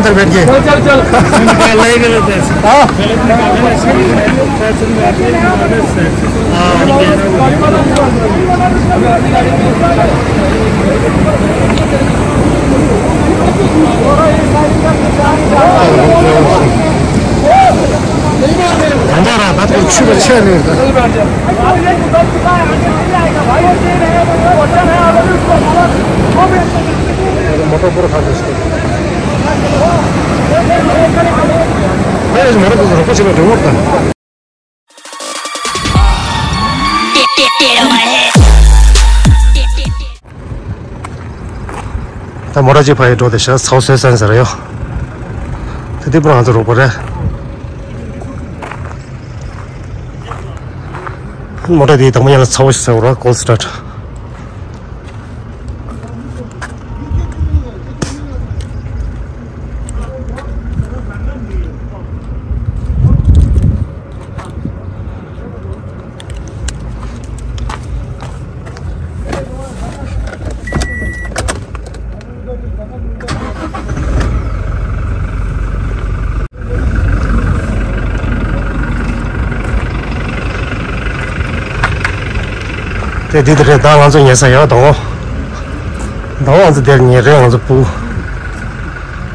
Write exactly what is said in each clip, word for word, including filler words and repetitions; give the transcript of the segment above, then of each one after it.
अंदर बैठ के। चल, चल, चल। लाइव गलत है। हाँ। हाँ। ད་མོ་ཊ་ཅིག་ཕ་ཡི་འགྲོ་དེ་ཤ་ཚའོ་སོའི་སན་ཟེར་ཡོ། དེ་དེ་པུ་རང་ཚོ་རོགས་པ་རེད། མོ་ཊ་དེ་དང་པོ་ཡང་ལ་ཚའོ་ཞིག་ཟེར་བ་ར་ཀོལ་སི་ཊར། དེ་འདི་དེ་རེད། ད་ང་ཚོ་ཉལ་ས་ཡོད་དང་། ད་ང་ཚོ་དེར་ཉལ་རེད། ང་ཚོ་སྤུ་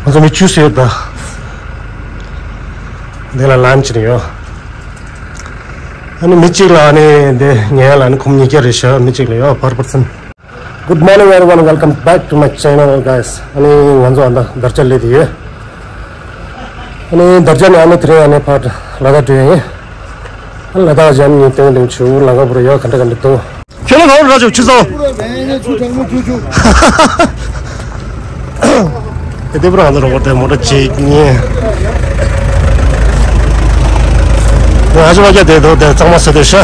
ང་ཚོ་མི་བཅུ་ཙམ་ཡོད་ད། འདི་ལ་ལམ་ཅིག་ཡོད། ཨ་ནི་མི་གཅིག་ལ་ཨ་ནི་འདི་ཉལ་ལ་ཨ་ནི་ཁོམ་ཉིས་བརྒྱ་རེད་ཤག་མི་གཅིག་ལ་ཡོད། per person། Good morning everyone, welcome back to my channel guys. ཨ་ནི་ང་ཚོ་ཨ་ད་དར་ཆ་སླེབས་ཡོད། ཨ་ནི་དར་ཆ་ནས་ཨ་ནི་དེ་རིང་ཨ་ནི་ཕར་ལ་དྭགས་འགྲོ་ཡིན། ཨ་ནི་ལ་དྭགས་འགྲོ་ཡིན། ཏེང་ཏེང་ཆུ་ལ་ག་བུར་ཡོད། ག་འདྲ་ག་འདྲ་འདུག་ཁྱོད་ལ་ག་བུར་ར་ཆུ་ཆུ་ཚོ། དེ་དེ་བུར་ང་ཚོ་རོགས་པ་དེ་མོ་ཊ་ཅིག་ཉེ། ང་ཚོ་བ་རྒྱ་དེ་དོ་དེ་གཙང་མ་ཟེར་དེ་ཤ།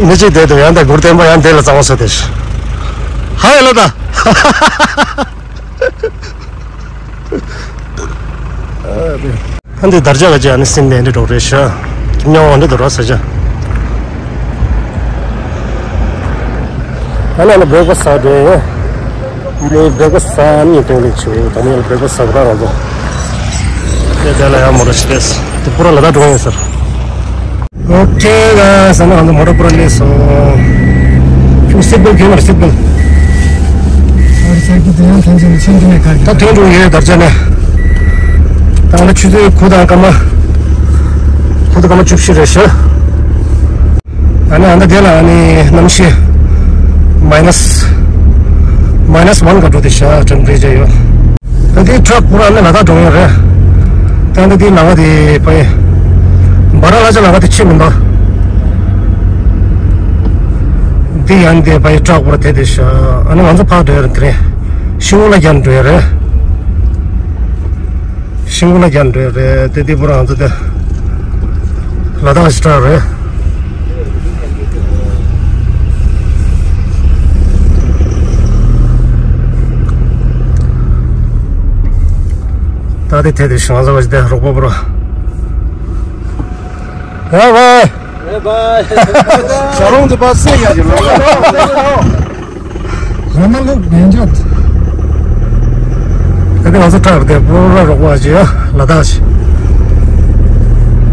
མི་གཅིག་དེ་དུ་ཡང་དེ་གུར་བརྟན་པ་ཡང་དེ་ལ་གཙང་མ་ཟེར་དེ་ཤ། ཧ་ཡ་ལ་ད། ཨ་འདི་དར་ཆ་ལ་ཅི་ཨ་ནི་སིན་ལེན་འདི་འགྲོ་རེད་ཤག་ཁྱིམ་ཉང་འོ་འདི་དུ་ར་ས་ཆ། ཨ་ནི་ཨ་ནི་བྷེ་རེག་ཕ་སི་ཟ་འགྲོ་ཡིན། ཨ་ནི་བྷེ་རེག་ཕ་སི་ཟ་ནི་ཏེང་ལེ་ཆུ་ད་ནི་ཨ་ནི་བྷེ་རེག་ཕ་སི་ཟ་ག་ར་ར་ཟོ། དེ་དེ་ལ་ཡང་མོ་ར་ཆི་རེས་དེ་པུ་ར་ལ་ད་འགྲོ་ཡིན་ཟེར། ཨོ་ཁེ་ག་ས་ན་ང་ཚོ་མོ་ཊ་པུ་ར་སླེབས་སོང་། ཁྱོད་སིཊ་བེལ་གྱོན་ན་སིཊ་བེལ། ཨ་རི་ས་ཀི་དེ་ཡང་ཐན་ཅན་ཆེན་ཅན་ནས་ག་གི་ད་ཐོན་འགྲོ་ཡོད་དར་ཆ་ནས། ད་ང་ཚོ་ཆུ་ཚོད་དགུ་དང་སྐར་མ། དགུ་དང་སྐར་མ་བཅུ་བཞི་རེད་ཤག་ཨ་ནི་ཨ་ནི་དེ་ལ་ཨ་ནི་གནམ་གཤིས་མའི་ནས་མའི་ནས་ཝན་ག་འགྲོ་དེ་ཤག་ཊེམ་པེ་རེ་ཅར་ཡོད། ད་དེ་ཊྲག་པུ་ར་ནི་ལ་དྭགས་འགྲོ་ཡོད་རེད། ད་ད་དེ་ལམ་ཁ་དེ་ཕ་ཡི་སྦ་ར་ལ་ཅ་ལམ་ཁ་དེ་ཕྱིན་མི་འདུག་དེ་ཡང་དེ་ཕ་ཡི་ཊྲག་པུ་ར་དེ་དེ་ཤག་ཨ་ནི་ང་ཚོ་ཕར་འགྲོ་ཡོད་རེད། དེ་རེད། ཤིང་བོ་ལ་རྒྱབ་འགྲོ་ཡོད་རེད། ཤིང་བོ་ལ་རྒྱབ་འགྲོ་ཡོད་རེད། དེ་དེ་པུ་ར་ང་ཚོ་དེ་ལ་དྭགས་ཤི་ཊྲག་རེད། ད་དེ་དེ་དེ་ཤང་ས་བ་ཞིག་དེ་རོགས་པ་པུ་ར། ཡ་བའི། ཡ་བའི། ཞང་རོང་དུ་པ་སེ་ཡ་ཞིག་རོགས། ར་མ་ལུག་བན་ཇོད། ད་ནི་ང་ཚོ་ཊྲག་དེ་པུ་ར་རོགས་པ་ཅིག་ཡ་ལ་དྭགས་ཤི།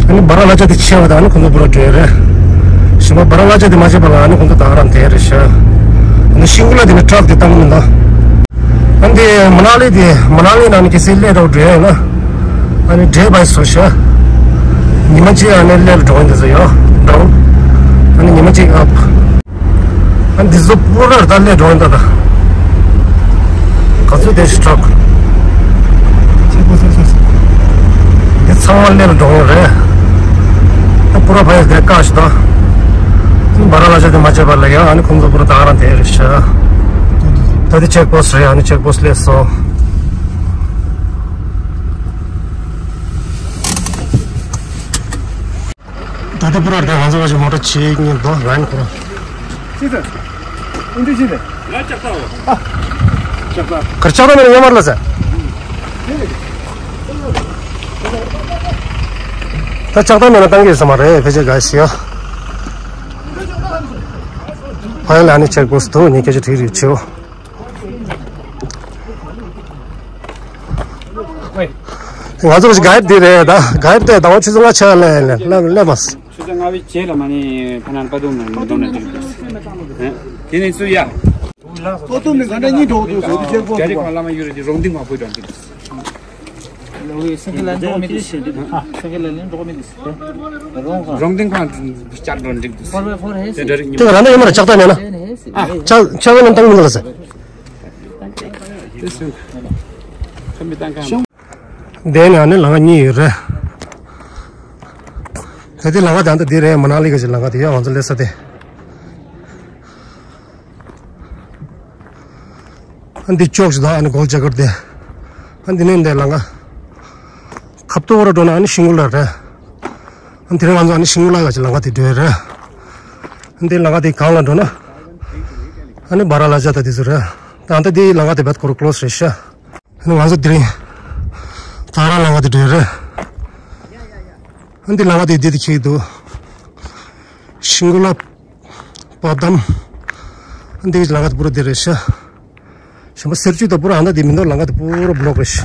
ཨ་ནི་སྦ་ར་ལ་ཅ་དེ་ཆེ་བ་དང་ཨ་ནི་ཁོང་ཚོ་པུ་ར་འགྲོ་ཡོད་རེད། གཞན་པ་སྦ་ར་ལ་ཅ་དེ་མ་ཆེ་བ་ལ་ཨ་ནི་ཁོང་ཚོ་ད་ག་རང་དེ་རེད་ཤག་ཨ་ནི་ཤིང་བོ་ལ་དེ་ནི་ཊྲག་དེ་བཏང་མི་འདུག་ཨ་ནི་དེ་མ་ན་ལི་དེ་མ་ན་ལི་ནང་ནས་གལ་སྲིད་སླེབས་རོགས་འགྲོ་ཡ་ཡིན་ན། ཨ་ནི་བགྲེས་པ་བཟོ་ཤག་ཉི་མ་གཅིག་ཨ་ནི་སླེབས་འགྲོ་ཡིན་དེ་ཚོ་ཡོད་འགྲོ། ཨ་ནི་ཉི་མ་གཅིག་ཨ། ཨ་འདི་ཚོ་པུ་ར་ད་ལས་འགྲོ་འདི་ད། ག་ཚོད་དེ་ཤི་ཊྲག་འདི་ཚང་མ་ལས་འགྲོ་རེད། ད་པུ་ར་ཕ་ཡི་དེ་ཀ་ཤི་ད། སྦ་ར་ལ་ཅ་དེ་མ་བྱས་པ་ལ་ཡ་ཨ་ནི་ཁོང་ཚོ་པུ་ར་ད་ག་རང་དེ་རེད་ཤག་ད་དེ་ཅེག་པོ་སི་ཊི་རེད། ཨ་ནི་ཅེག་པོ་སི་ཊི་སླེབས་སོང་། ད་ལྟ་པུ་ར་དེ་ང་ཚོ་བ་ཞིག་མོ་ཊ་ཆེ་གཉིས་འདུག་ལན་ཁོ་ར། ཅི་ཟེར། ཨིན་ཇི་ཅི་ཟེར། ང་ལྕགས་ཐག་ལྕགས་ཐག་གར་ལྕགས་ཐག་མེད་ན་ཡོད་མ་རེད་ལ་ཟེར། ད་ལྕགས་ཐག་མེད་ན་བཏང་གི་ཡོད་ས་མ་རེད། ཕལ་ཆེར་ག་ཞིག་ཡོད། ཕ་ཡུལ་ལ་ནི་ཆེག་པོ་སི་ཐུག་ནི་སྐད་ཆ་དྲིས་རིགས་ཆེའོ། ང་ཚོ་གི་གའིཌ་འདི་རེད་ད། གའིཌ་དེ་ཟླ་བ་ཆུ་ཚོད་ལྔ་ཆ་ལས་ལས་ལས་མ། ཆུ་ཚོད་ལྔ་པའི་རྗེས་ལ་མ་ནི་ཕ་ནང་པ་དུང་ནང་འགྲོ་ན་འགྲིག་འདུག་དེ་ནས་སུ་ཡ། པ་དུང་ནི་ག་འདྲ་གཉིས་འགྲོ་འདུག་ཟེར་དུས་ཅེར་པོ་རྒྱ་རིགས་ཁོང་བླ་མ་ཡུལ་རེད་དེ་རོང་སྡིང་མ་བུད་འགྲོ་འགྲིག་འདུག་སེང་གེ་ལ་འགྲོ་མི་འདུག་སེང་གེ་ལ་ལན་འགྲོ་མི་འདུག་རོང་ཁ། རོང་སྡིང་ཁང་བསྐྱར་འགྲོ་འགྲིག་འདུག་དེ་རང་ད་ཡོད་མ་ར་ལྕགས་རྟ་མེད་ན། ལྕགས་ལྕགས་རྟ་ནང་བཏང་མི་འདུག་ལ་ཟེར། དེ་ནས་ཨ་ནི་ལམ་ཁ་གཉིས་ཡོད་རེད། གལ་ཏེ་ལམ་ཁ་དེ་ཨ་ནི་འདི་རེད། མ་ན་ལི་ག་ཅིག་ལམ་ཁ་དེ་ཡོད་ང་ཚོ་སླེབས་ས་དེ། ཨ་འདི་ཅོག་ཞིག་དང་ཨ་ནི་གོལ་ཇ་གར་དེ། ཨ་འདི་ནས་འདི་ལམ་ཁ། ཁབ་ཏོ་བར་འགྲོ་ན་ཨ་ནི་ཤིང་ཀུ་ལ་རེད། ཨ་འདི་རེད་ང་ཚོ་ཨ་ནི་ཤིང་ཀུ་ལ་ག་ཅིག་ལམ་ཁ་དེ་འགྲོ་ཡོད་རེད། ཨ་འདི་ལམ་ཁ་དེ་གང་ལ་འགྲོ་ན། ཨ་ནི་སྦ་ར་ལ་ཇ་ད་དེ་ཚོ་རེད། ད་ཨ་འདི་ལམ་ཁ་དེ་བད་ཁོ་ར་ཀློ་སི་རེད་ཤག་ཨ་ནི་ང་ཚོ་དེ་རིང་ད་ར་ལམ་ཁ་དེ་འགྲོ་ཡོད་རེད། ཨ་འདི་ལམ་ཁ་དེ་འདི་དེ་ཁེག་འདུག་ཤིང་ཀུ་ལ་པ་དམ། ཨ་འདི་ལམ་ཁ་དེ་པུ་ར་དེ་རེད་ཤག་གཞན་པ་སེར་ཆུ་དང་པུ་ར་ཨ་འདི་མི་འདུག་ལམ་ཁ་དེ་པུ་ར་བློག་རེད་ཤག་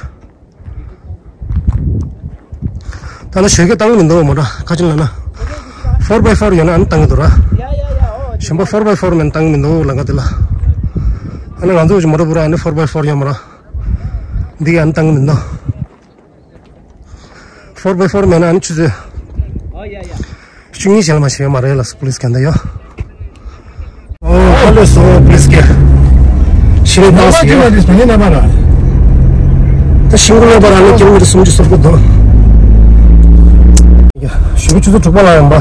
ད་ལ་ཞོགས་ཀས་བཏང་གི་མི་འདུག་མོ་ཊ་ག་ཅི་ལ་ན། ཕོར་བའི་ཕོར་ཡོད་ན་ཨ་ནི་བཏང་གི་འདུག་ར། གཞན་པ་ཕོར་བའི་ཕོར་མེད་ན་བཏང་གི་མི་འདུག་ལམ་ཁ་དེ་ལ། ཨ་ནི་ང་ཚོ་གི་མོ་ཊ་པུ་ར་ཨ་ནི་ཕོར་བའི་ཕོར་ཡོད་མོ་ར། འདི་གི་ཨ་ནི་བཏང་གི་མི་འདུག་ཕོར་བའི་ཕོར་མེད་ན་ཨ་ནི་ཆུ་ཚོད་བཅུ་གཉིས་ཞལ་མ་ཞེས་མ་རེད་ལ་སུ་པུ་ལིས་གན་ད་ཡོད། ཨོ་ཧ་ལེ་སོ་པུ་ལིས་ཀྱི་ཤི་རེ་ཏང་སི་ཡོད། ནས་ནས་མ་ར། ད་ཤིང་ཀུ་ལ་པ་ར་ནི་ཀི་ལོ་མི་ཊར་སུམ་ཅུ་སོ་དགུ་འདུག་ཞུ་གི་ཆུ་ཚོད་དྲུག་པ་ལ་ཡོང་པ།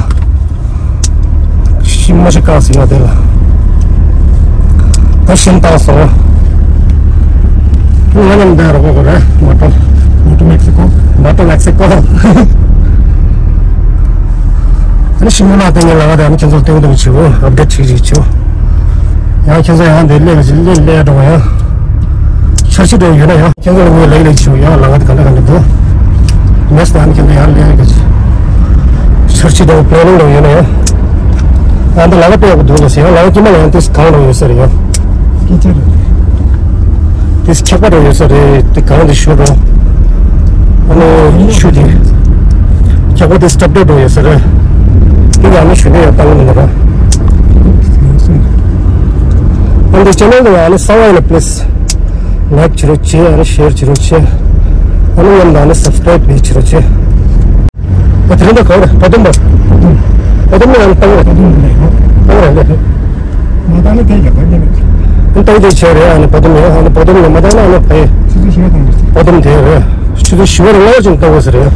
ཤི་མ་ཤི་ཀ་སི་ཡ་དེ་ལ། ད་ཤིང་ཏང་སོ། ང་ནམ་ད་རོགས་གོ་རེད་མ་ཏོ། མ་ཏོ་མེག་སི་ཀོ། མ་ཏོ་མེག་སི་ཀོ། ཨ་ནི་ཤིང་མོ་ལ་བརྟེན་ནས་ལ་བ་དང་ཁྱེད་ཚོར་སྟོན་གི་འདུག་ཆེའོ། ཨབ་ཌེཊ་བྱེད་ཀྱི་ཆེའོ། ཡང་ཁྱེད་ཚོ་ཡང་འདི་སླེབས་ཀྱི་སླེབས་སླེབས་འགྲོ་བ་ཡང་། འཆར་གཞི་འདྲ་བོ་ཡོད་ན་ཡང་ཁྱེད་ཚོ་ལ་ངས་ལེགས་ལེགས་ཆེའོ། ཡང་ལ་བ་དེ་ག་འདྲ་ག་འདྲ་འདུག་མེད་ན་ཁྱེད་ཚོ་ཡང་ལེགས་ལེགས་ཆེ། འཆར་གཞི་འདྲ་བོ་པི་ལེ་ནིང་འདྲ་བོ་ཡོད་ན་ཡང་། ཡང་འདི་ལ་བ་དཔེ་ཡག་པོ་འདུག་ལ་ཟེར། ཡང་ལ་བ་དཀྱིལ་མ་ལ་ཡང་ཏིས་གང་འདྲ་བོ་ཡོད་ས་རེད་ཡང་། ཏིས་ཁྱད་པར་འདྲ་བོ་ཡོད་ས་རེད། དེ་གང་དེ་ཞུ་རོགས། ཨ་ནི་ཆུ་དེ། ཁྱད་པར་དེ་སྟབས་བདེ་འགྲོ་ཡོད་ས་རེད། དེ་ཡང་ནི་ཞུ་ནས་ཡང་བཏང་གི་མི་འདུག་ར། ཨ་འདི་ཅེ་ནལ་དེ་ཡང་ནི་གསང་བ་ཡིན་ན་པི་ལིས། ལའིཀ་བྱེད་རོགས་བྱེད། ཨ་ནི་ཤེར་བྱེད་རོགས་བྱེད། ཨ་ནི་མཉམ་དུ་ཨ་ནི་སབ་སི་ཀ་རའིབ་བྱེད་རོགས་བྱེད། ཨ་དེ་རིང་ད་གང་རེད། པ་དུམ་པ། པ་དུམ་ནས་ཨ་ནི་བཏང་རེད། པ་དུམ་ནས་བཏང་རེད་ལེ། མ་བཏང་ན་དེ་ཡག་པ་ཡིན་མེད། ཨ་བཏང་དེ་བྱས་རེད། ཨ་ནི་པ་དུམ་ནས་ཨ་ནི་པ་དུམ་ནས་མ་བཏང་ན་ཨ་ནི་ཕ་ཡི། ཆུ་ཚོད་བཞི་པ་བཏང་རེད། པ་དུམ་དེ་རེད། ཆུ་ཚོད་བཞི་པ་རེད། སྔ་ཕྱི་ལྟ་དགོས་ས་རེད།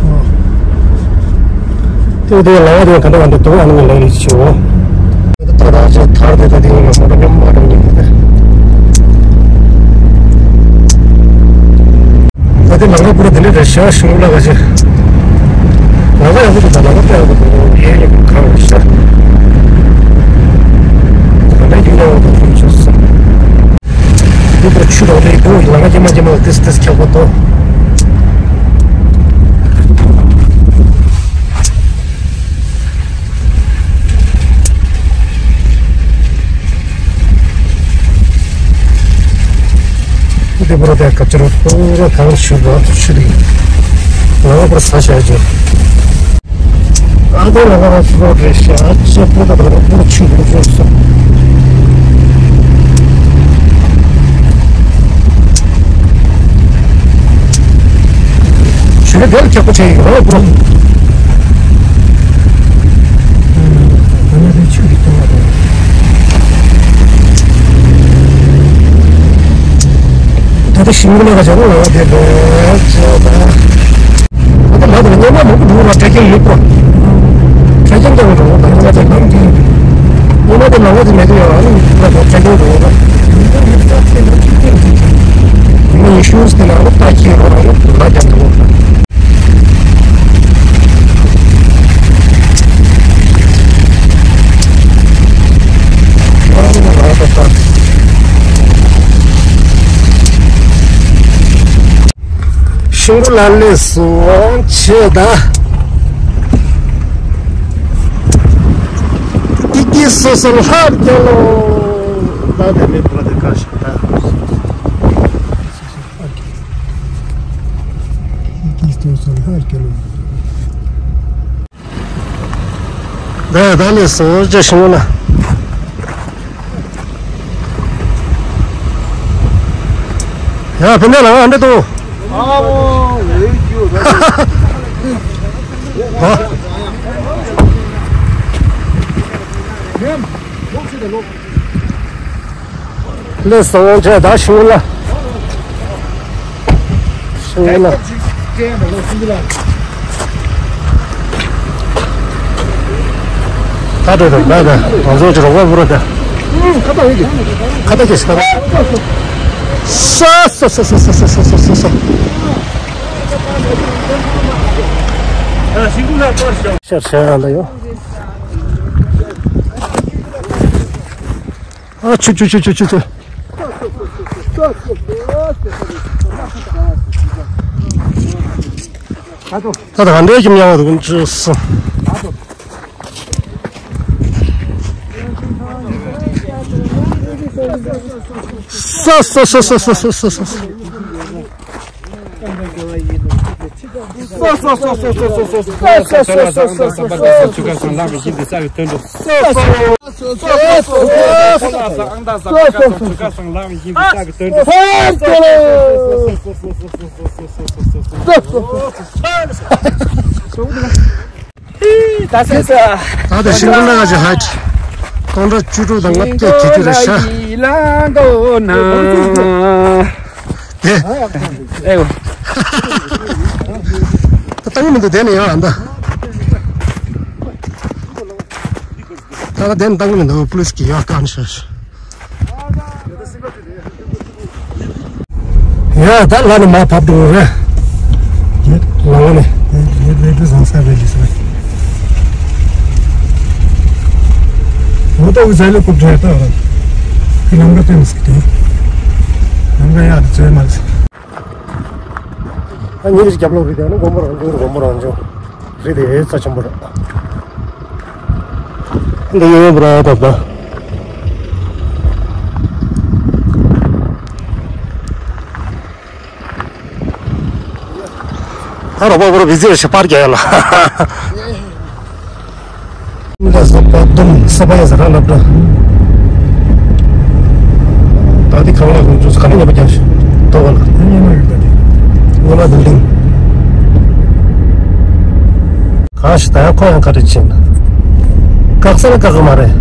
དེ་དེ་ལ་བ་དེ་ག་འདྲ་ག་འདྲ་འདུག་ཨ་ནི་ངས་ལེགས་ལེགས་ཤིག་བྱེད་འོ། ད་ད་ཅི་ཐར་དེ་ད་དེ་ཡིན་ལ་མོ་ཊ་སྙོམས་མ་འགྲོ་ཉིན་དེ། ད་དེ་ལམ་ཁ་པུ་ར་དེ་འདྲ་རེད་ཤག་ཤིང་ལ་ག་ཅི། ལམ་ཁ་ཡག་པོ་འདུག་ད་ལམ་ཁ་དཔེ་ཡག་པོ་འདུག་གཡས་གཡོན་གང་རེད་ཤག་ད་ལྟ་ཡིན་ཡང་འོ་ད་ཁོང་ཆུ་སོང་། འདི་པར་ཆུ་རོགས་རེད་འདུག་ལམ་ཁ་ཀྱེ་མ་ཀྱེ་མ་ལ་ཏིས་ཏིས་ཁྱག་པོ་འདུག་འདི་པར་དེ་ཀ་ཅི་རོགས་ཁོ་ར་གང་ཞུ་རོགས་ཆུ་རེད། ལམ་ཁ་པར་ས་ཆ་ཅན། ཨ་ཏི་ལ་ཁ་ལ་ཕུ་རོ་རེ་ཤ་ཨ་ཅེ་པུ་ཏ་པུ་ར་པུ་ར་ཆུ་རུ་ཆུ་སོ། ཆུ་རུ་དེར་ཁྱག་པོ་ཆེ་ཡོད་རོ་པུ་ར། ད་ནི་ཆུ་རུ་ཏོ་རོ། ད་ལྟ་ཤིང་ལ་ཁ་ཆ་རོ་ལ་དེ་རེ་ཆ་ད། ད་ལྟ་ང་ཚོ་ལ་སྔོན་མ་མང་པོ་འགྲོ་བ་ཊེ་ཀིང་མེད་པ། ཊེ་ཀིང་དང་འགྲོ་བ་དང་ང་ཚོ་ལམ་དེ། སྔོན་མ་དེ་ལམ་ཁ་དེ་མེད་དུས་ཡང་ང་ཚོ་ཊེ་ཀིང་འགྲོ་བ། མི་ཤུ་ཟ་དེ་ལ་ལོ་ལྟ་ཁྱེར་རོགས་ལ་ལོ་ལ་རྒྱབ་འགྲོ་བ། ཤིང་བུ་ལ་ལས་སོང་ཆེ་ད། ཏིག་ཏིག་སོ་སོ་ལྷར་རྒྱལ་ལོ། ད་དེ་མེད་པ་དེ་ག་ཞིག་ད། ད་ད་ལས་སོ་ཅེས་ཤི་མོ་ན། ཡ་ཕན་ནེ་ལ་ཨ་འདྲེ་ཏོ། ཨ་ཝ་ཝེ་ཀྱུ། ཧ། ལས་སོང་བྱས་ད་ཤུ་ལ། ཤུ་ལ། ད་འགྲོ་ད་ད་ད་ང་ཚོ་ཅི་རོགས་པ་བུ་ར་ད། ཁ་ཏ་ཡིན་གྱི། ཁ་ཏ་གྱིས་ཁ་ཏ། ས་ས་ས། ཤར་ཤར་ར་ད་ཡོ། ཨ་ཆུ་ཆུ་ཆུ་ཆུ་ཆུ་ཆུ། ད་ད་ག་འདྲའི་ཁྱིམ་ཡག་པོ་འདུག་ཅི་སོང་། ས་ས་ས། ད་ད་ཤིང་ཀུན་ལ་ག་ཅི་ཧའེ་ཊི། སྟོང་ཕྲག་བཅུ་དྲུག་དང་ལྔ་བརྒྱ་བརྒྱད་ཅུ་རེད་ཤག་ལ་མགོ་ན། དེ། ཨེ་ཡོ། ད་བཏང་གི་མི་འདུག་དེ་ནས་ཡང་ཨ་མདའ། ད་ད་དེ་ནས་བཏང་གི་མི་འདུག་པུ་ལིས་ཀྱིས་ཡར་བཀག་ནས་ཤག་ཡ་ད་ལ་ནི་མ་བབས་འགྲོ་རེད། ལ་ལ་ནི། རེད་རེད་རེད་བཟང་ས་རེད་ལི་ས། ངོ་ཏོག་གི་ཟ་ལེ་ཀུབ་འདྲ་ད་ར། ཁི་ལམ་ག་ཏོན་སི་ཏེ། ལམ་ག་ཡ་ད་ཚོད་མ་ལ་སི། ཨ་ཉིན་རེ་རྒྱབ་ལོག་རེད་དེ་ནི་དགོན་པ་རང་བྱུང་དགོན་པ་རང་བྱུང་། རེད་དེ་རྩ་ཆེན་པོ་རེད། འདི་ཡོད་པ་ར་ད་ད། ཨ་རོགས་པ་པོ་ར་བི་ཛི་རེད་ཤག་པར་རྒྱག་ཡ་ལ། ལ་ས་པ་དུམ་ས་པ་ཡ་ས་ར་ལབ་ད། ད་དེ་ཁང་ལ་ཁོང་ཚོ་ག་ནས་ཉེས་པ་རྒྱག་ཤག་ཏོག་ལ། ཉེས་མ་ཡོད་ད་དེ། ངོ་ལ་བིལ་ཌིང་། གང་ཞིག་ད་ཡང་ཁོ་ཡང་ག་རེ་བྱེད་ན། བཀག་ས་ལ་བཀག་གི་མ་རེད།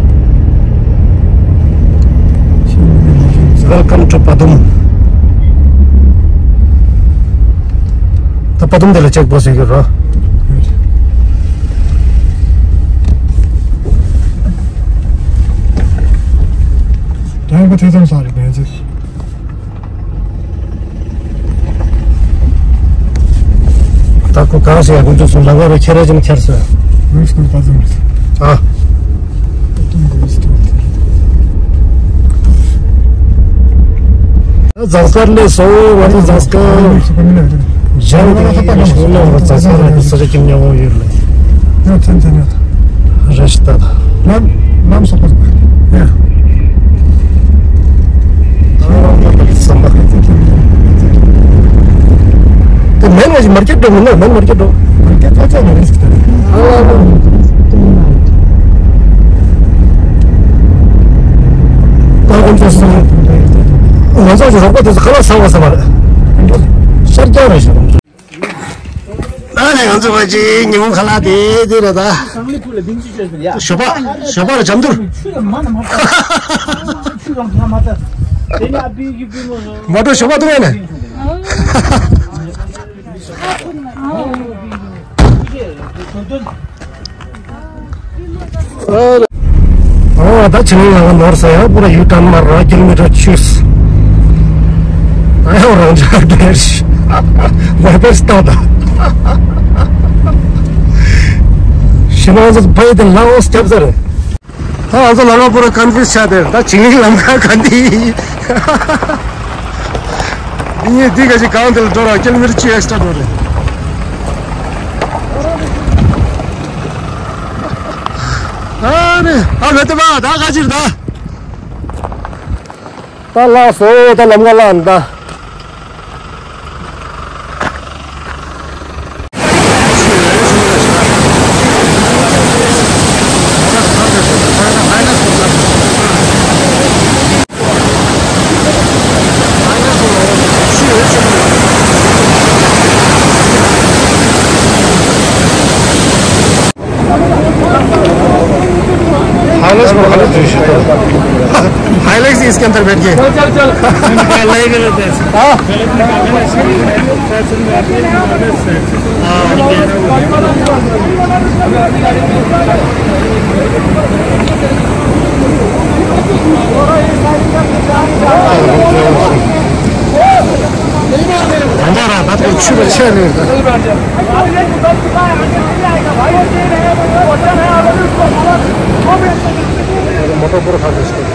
Welcome to Padum. ད་པ་དུམ་དེ་ལ་ཅེག་པོ་སི་ཡོད་རོ། ད་ཡང་པ་ཐེ་ཚོམ་ས་རེད་ནས་ཅིག་ད་ཁོ་གང་ཞིག་ཡང་ཁོ་ཚོ་སུ་ལ་ངོ་རེ་ཁྱེར་ར་ཅིན་ཁྱེར་སོ། ཨ། ཛངས་དཀར་ལས་སོ་ང་ཚོ་ཛངས་དཀར། གཞན་གྱི་ཡིན་ན་ང་ཛངས་དཀར་ལ་ས་ཆ་ཁྱིམ་ཉག་མོ་ཡོད་རེད། ཡང་ཚན་ཚན་ཡོད། རེ་ཞིག་ད་ད། ལམ་ལམ་སོགས་པ་ཡ། དེ་མེན་ང་ཞིག་མར་ཀེ་ཊི་འགྲོ་མིན་ན་མེན་མར་ཀེ་ཊི་འགྲོ། མར་ཀེ་ཊི་ཚོ་ཚོ་ནང་རེ་ཞིག་ད། ང་ཚོ་ཞིག་རོགས་པ་དེ་ཚོ་ཁ་ལག་ཟ་བ་ཟ་བ་རེད། ཤར་རྒྱག་རེ་ཞིག་ད་ནས་ང་ཚོ་བ་ཅིག་ཉི་མ་ཁ་ལག་དེ་དེ་རེད་ད། ཞོགས་པ་ཞོགས་པ་ལ་ཇམ་དུར། མ་འགྲོ་ཞོགས་པ་དུ་བས་ནས། ཨོ་ད་ཆི་ནི་ལ་ནོར་ས་ཡང་པུ་ར་ཡུ་ཊརན་མར་ར་ཀི་ལོ་མི་ཊར་བཅུ། ད་ཡང་རང་ཅག་དེར་ཝའི་པར་སྟོད་ད། ཤི་ན་ང་ཚོ་བའི་དེ་ལ་འོ་སྐྱབས་ཟེར། ད་ང་ཚོ་ལམ་ཁ་པུ་ར་ཀོན་ཕིའུ་སི་ཆགས་དེར་ད་ཆི་ནི་ལམ་ཁ་ག་འདི་ཡིན། འདི་གཉིས་འདི་ག་ཞིག་གང་དེ་ལ་འགྲོ་ར་ཀི་ལོ་མི་ཊར་བཅུ་ཨེག་སི་ཊ་ར་འགྲོ་རེད། ཨ་ནི་ཨ་མེ་ཏི་མ་ད་ག་ཅིར་ད། ད་ལགས་སོ། ད་ལམ་ཁ་ལ་ད། हाइलक्स को हाइलक्स जोशी तो। हाइलक्स इसके अंदर बैठ गए। चल, चल, चल। हाँ। ད་ལྟ་ར་ད་ལྟ་ཆུ་ལ་ཆད་རེད་ད། མོ་ཊ་པུར་ཁ་ཤས་ཤིག་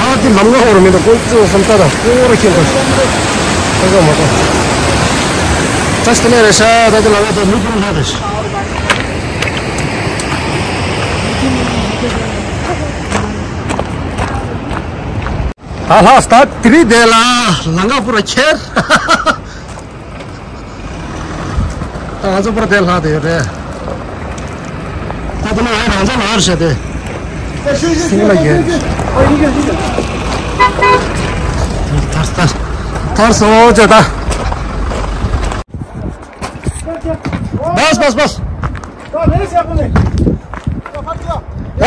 ཨ་དེ་ལམ་ཁ་ཧོར་མི་འདུག་ཀོང་ཙི་སམ་ཏ་དང་ཀོ་ར་ཁྱེར་འདུག་ཁ་ཁ་མ་ཏོ། ཏྲས་ཏེ་ནེ་རེ་ཤ་ད་དེ་ལམ་ཁ་ད་མི་ཀུན་ལ་རེ་ཤ། ད་ལྷག་སྟབས་དེ་རིང་དེ་ལ་ལམ་ཁ་པུ་ར་ཁྱེར། ད་ང་ཚོ་པར་དེ་ལྷག་དེ་ཡོད་རེད། ད་དེ་ནས་ང་རང་ཚོ་ལ་ཧར་བྱས་ཏེ། སིང་ལ་ཡོད། ཐར་ཐར་ཐར་སོང་ཅེ་ད། بس بس بس. ཨོ་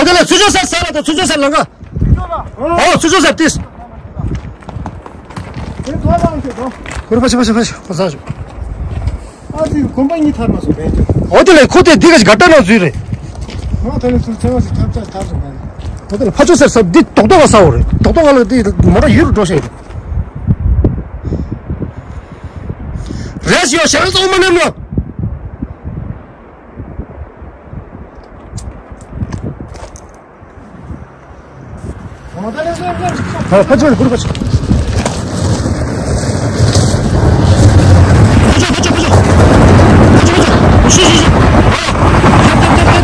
དེ་ལ་ཚུར་ཕྱོགས་སར་ས་ལ་དང་ཚུར་ཕྱོགས་སར་ལམ་ཁ། ཨོ་ཚུར་ཕྱོགས་སར་ཏིས། ཁུར་ཕ་ཆི་ཕ་ཆི་ཕ་ཆི་ཁོ་ས་ཞུ། ཨ་ཙི་གོམ་པ་གཉིས་ཐར་མ་སོང་བས་ཅི། འོ་དེ་ལས་ཁོ་དེ་འདི་ག་ཞིག་ག་ཏ་ནང་འཛུལ་རེད། ང་དེ་ལས་ཚུར་ཚེ་བ་ཞིག་ཐབས་ཆག་ཐར་སོང་བས། འོ་དེ་ལས་ཕ་ཆོས་ཟེར་ས་འདི་རྡོག་རྡོག་ག་ས་འོ་རེད། རྡོག་རྡོག་ག་ལ་འདི་མོ་ཊ་ཡུལ་རུ་འགྲོ་ཤེས་རེད། རེས་ཡོ་ཤེས་རེད་ཨོ་མ་ནེམ་ལོ། ཕ་ཕ་ཆོས་གུར་ཕ་ཆོས། ཕ་ཆོས་ཕ་ཆོས་ཕ་ཆོས། ཕ་ཆོས་ཕ་ཆོས། ཤི་ཤི་ཤི།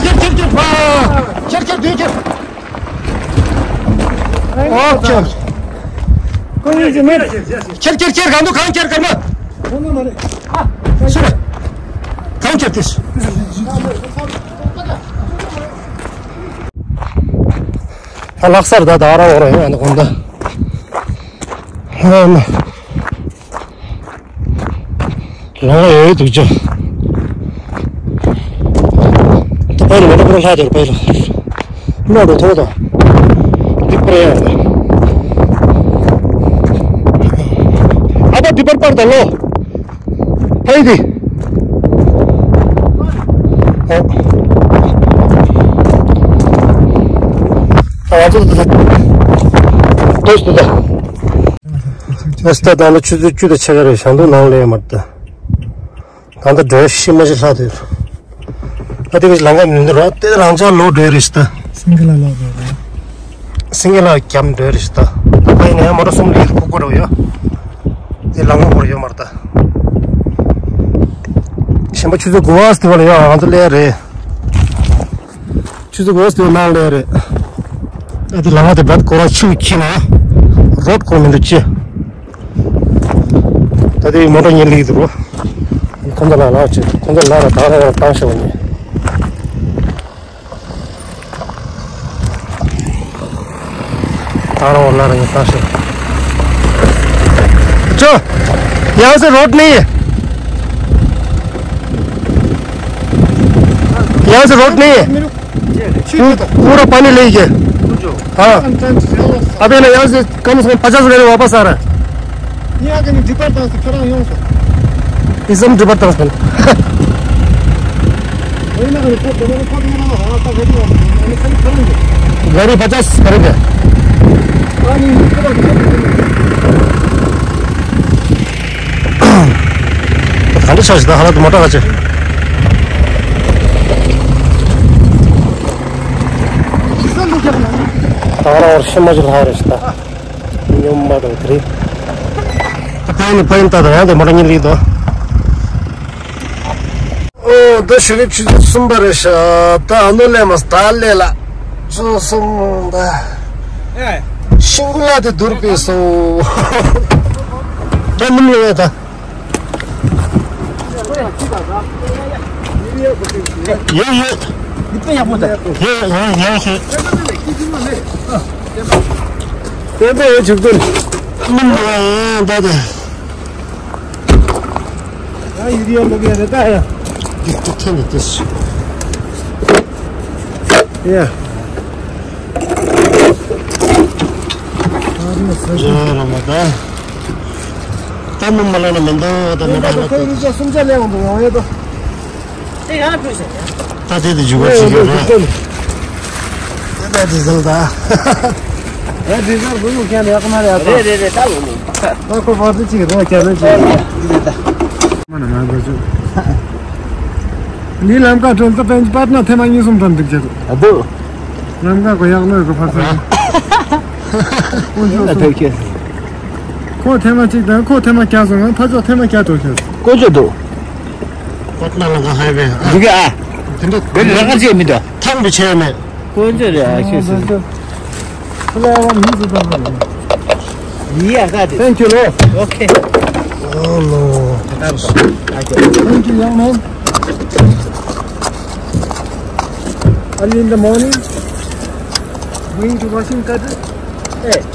ཁྱེར་ཁྱེར་ཁྱེར་ཁྱེར་ཁྱེར་ཁྱེར། ཨོ་ཁྱེར། ཁྱེར་ཁྱེར་ཁྱེར་གང་དུ་གང་ཁྱེར་གང་ན། ཁོ་ན་མ་རེད། ཨ། ཤི་རེད། གང་ཁྱེར་ཏེ། ད་ལྷག་སར་ད་ད་ར་འོ་ར་ཡོད་ཨ་ནི་གོང་ད། ཧ་མ། ལོང་ཡོད་འདུག་ཅོ། ད་པའི་ལོ་ལོ་པོ་ལྷ་དེར་པའི་ལོ། ལོ་རུ་ཐོག་དང་། འདི་པར་ཡང་། ཨ་ད་འདི་པར་པར་དང་ལོ། ཕ་ཡི་དེ། ཨོ། ཨ་ང་ཚོ་འདི་ལ། ཏོས་འདི་ལ། ཨ་སྟ་ད་ལོ་ཆུ་ཚོད་བཅུ་དང་ཕྱེད་ཀ་རེད་ཞང་དུ་ནང་ལས་མར་ད། ད་ལྟ་འགྲོས་ཤི་མ་ཤི་ལྷག་དུས། ད་དེ་གི་ལམ་ཁ་མི་འདུག་ར་དེ་རང་ཅག་ལོག་འགྲོས་རེད་ཤི་ད། སིང་གི་ལ་ལོག་འགྲོས་རེད། སིང་གི་ལ་རྒྱབ་འགྲོས་རེད་ཤི་ད། ད་ཡིན་ན་ཡང་མོ་ཊ་གསུམ་ལས་ཁུག་དགོས་རེད་ཡ། དེ་ལམ་ཁ་བོར་ཡོད་མ་རེད་ད། གཞན་པ་ཆུ་ཚོད་དགུ་པ་སྟེ་བ་ལ་ཡ་ང་ཚོ་སླེབས་རེད། ཆུ་ཚོད་དགུ་པ་སྟེ་བ་ནང་སླེབས་རེད། ཨ་དེ་ལམ་ཁ་དེ་བད་ཁོ་ར་ཆུ་ཁྱི་ན། རོད་ཁོ་མི་འདུག་ཅི། ད་ལྟའི་མོ་ཊ་གཉིས་ལུས་འདུག་རོ། ཁོང་ཚོ་ལ་ལག་བྱེད་ཁོང་ཚོ་ལ་ལ་དག་ར་བར་བཏང་ཤོག་ཉེ། དག་ར་བར་ལ་ར་ཉེ་བཏང་ཤོག་ཅོ། यहाँ से रोड नहीं है। यहाँ से रोड नहीं है। पू- पूरा पानी ले गया। हाँ। अभी ना यहाँ से कम से कम पचास रुपये में वापस आ रहा है। यहाँ के डिपार्टमेंट से खड़ा हूँ। Ism department. गाड़ी पचास करेंगे। पानी पूरा। འདི་ཆ་ཞིག་ད་ཧ་ལ་དུ་མོ་ཊ་ག་ཅེ། ད་རང་བར་ཤི་མ་ཅི་ལྷག་རེ་ཞིག་ད། ཉོམ་མ་དང་དེ་རེད། ད་ཕན་ནི་ཕན་ད་ད་ཡང་དེ་མོ་ཊ་གཉིས་ལིག་དོ། ཨོ་ད་ཞུ་རིག་ཆུ་ཚོད་གསུམ་པ་རེད་ཤག་ད་ཨ་ནུ་ལེ་མ་སྟ་ལེ་ལ་ཚོ་སོང་ད། ཤིང་ཀུ་ལ་དེ་དུར་པའི་སོ། ད་ནུམ་ལེ་ད། ཡོད་ཡོད། ཡོད་ཡོད་ཡོད་ཡོད། དེ་འདྲ་ཡོད་ཅིག་ཏུ། ནུམ་ལེ་ད་ད། ཡ་ཡི་རིའི་ལོག་ཡ་རེད་ད་ཡ། འདི་ཐེ་ནི་ཏིས། ཡ། ཇོ་ར་མ་ད། ད་མི་མ་ལ་ན་མི་འདུག་ད་མི་ལ་ན་ད། ཁོའི་རུ་ཅག་སུམ་ཅག་ལས་འོང་འདུག་ཡོང་ཡོད་དོ། དེ་ཡང་ཕུལ་ཟེར་ཡ། ད་དེ་དེ་འཇུག་པ་ཞིག་ཡོད་རེད། ད་དེ་ཟིལ་ད། ཡ་དེ་ཟིལ་བུ་ཡོང་ཁྱེད་ཡག་མ་རེད་ཨ། རེད་རེད་རེད། ད་ལོ་ནི། ད་ཁོ་ཕར་ཚུར་ཅིག་རེད་ཁྱེད་རེད་ཅིག་རེད་ད། མ་ན་མ་འགོ་ཚུགས། འདི་ལམ་ཁ་གྲོལ་ཏེ་པན་པར་ན་ཐེངས་མ་གཉིས་གསུམ་ཐོན་འདུག་ཅེས། ཨ་བོ། ལམ་ཁ་གོ་ཡག་ནོ་གོ་ཕར་ཚུར། ཨ་ཐོས་ཁྱེད། ཁོ་ཐེངས་མ་གཅིག་དང་ཁོ་ཐེངས་མ་བརྒྱ་སོང་ང་ཕར་ཕྱོགས་ཐེངས་མ་བརྒྱ་འགྲོ་ཁྱེད། ཀོ་ཅོ་འདུག་པར་ན་ལམ་ཁ་ཧའི་ཝེ་ཨ། འདུག་གི་ཨ། དེ་འདྲ་དེ་ལམ་ཁ་ཅིག་མི་འདུག་ཐང་དུ་ཆེ་མེད། ཀོ་ཅོ་རེད་ཨ་ཤེས་སོང་། Thank you, Lord. Okay. Oh, Lord. Thank you, young man. Early in the morning, going to washing cotton. Hey.